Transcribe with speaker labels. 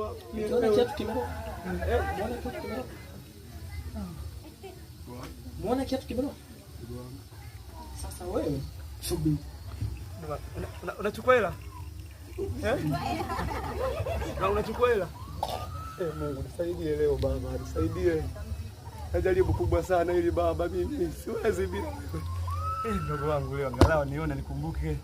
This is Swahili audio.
Speaker 1: Ukiona kiatu kimeroa. Muona kiatu kimeroa. Muona kiatu kimeroa. Sasa wewe subiri.
Speaker 2: Unachukua hela? Eh? Na unachukua hela? Mungu nisaidie leo baba, nisaidie. Najaribu kubwa sana ili baba, mimi siwezi bila wewe. Mdogo wangu leo angalau nione nikumbuke.